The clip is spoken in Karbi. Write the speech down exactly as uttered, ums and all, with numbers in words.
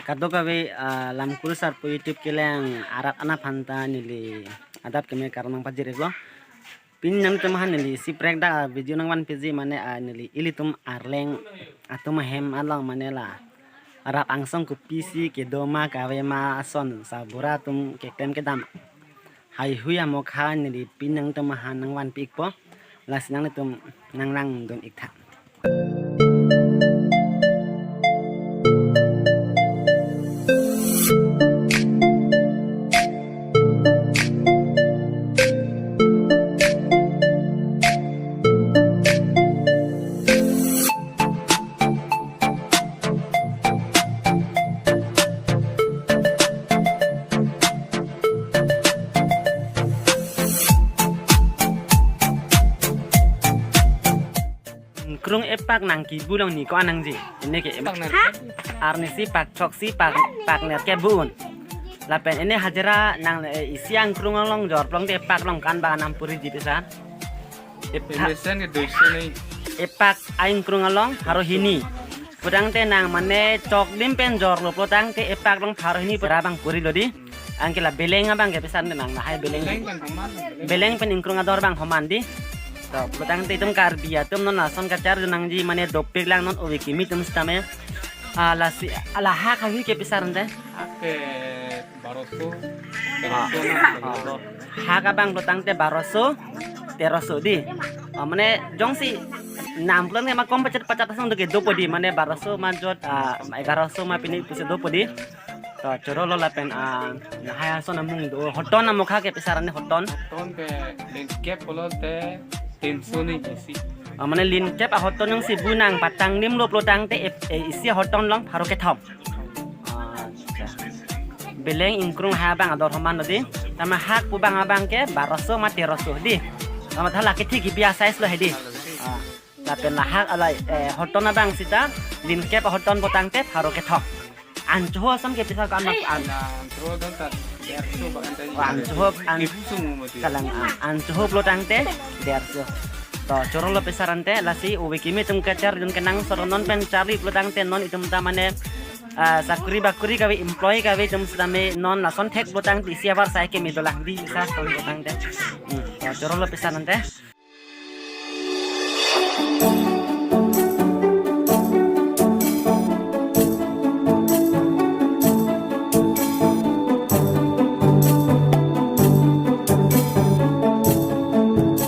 Kadokave, ah, Lamkuru Sarpo YouTube kelang arat anaphanta neli adap keme karnang pajir iklo. Pini nangtum aphan neli isi prek dak, ah, video nangvanpiji mane, ah, neli ilitum Arleng atum ahem along mane la rap angsong kopisi kedo ma kave ma ason sabura atum keklem kedam haihui amokha neli pini nangtum aphan nangvanpi ikpo. Lasi nanglitum nanglangdun iktha. Ingkrung epak nangkibu along ni ko-an nangji. Ini ke epak ner-, arnisi pak choksi pak, pak nerkep bu-un. Lapen ini hajira nang, eh, isi ingkrung along jor plong te epak along kan ba anam puriji pisa. Epak, mesen ke dui sini. Epak a-ingkrung along pharo hini. Pulotangte nang mane choklim pen jorlo pulotangte epak along pharo hini pura abang purilo di. Anke la beleng abang ke pisa nang lahai beleng. Beleng pen ingkrung ador abang homan di. To, pulotangte itum Karbi atum non lason kacharli nangji mane dopik lang non ove kimi atum sitame. Ah, lasi, ah, lahak haihui ke pisa ante? Ake baroso, ah, teroso na, ah, baroso. Hak abang pulotangte baroso, teroso di. Ah, mane jongsi nam pulotangte ma kom pachet pachet asong do ke dopo di, mane baroso ma jot, ah, egaroso ma pini pusi dopo di. To, chorolo lapen, ah, lahai ason amung do. Hoton amokha ke pisa ante hoton? Hoton ke lin kep pulote tinso ni isi. Ah, mane lin kep ahoton jongsi bu nang patangdimlo pulotangte ep-, eh, isi ahoton along pharo kethom. Acha. Beleng ingkrung lahai abang ador homan lo di. Tame hak pu abang abang ke baroso ma teroso di. Tame thala kethi kipi a-size lo hai di. Ah. Lapen lahak alai, eh, hoton abang sita, lin kep ahoton pulotangte pharo kethom. Anchoho ason ke pisa ko-an ma an-? Anchoho ason ta derso bak ante. Oh, anchoho an-, ibu sumu mati. Kalang, ah, anchoho pulotangte derso. To, chorolo pisa ante, lasi ove kimi atum kacharli dun kenangsot non pen charli pulotangte non itum ta mane, ah, sakuri bakuri kave employee kave itum sitame non lason thek pulotangte isi abar sai keme dolang di pisa pulotangte. Hmm, to, chorolo pisa ante.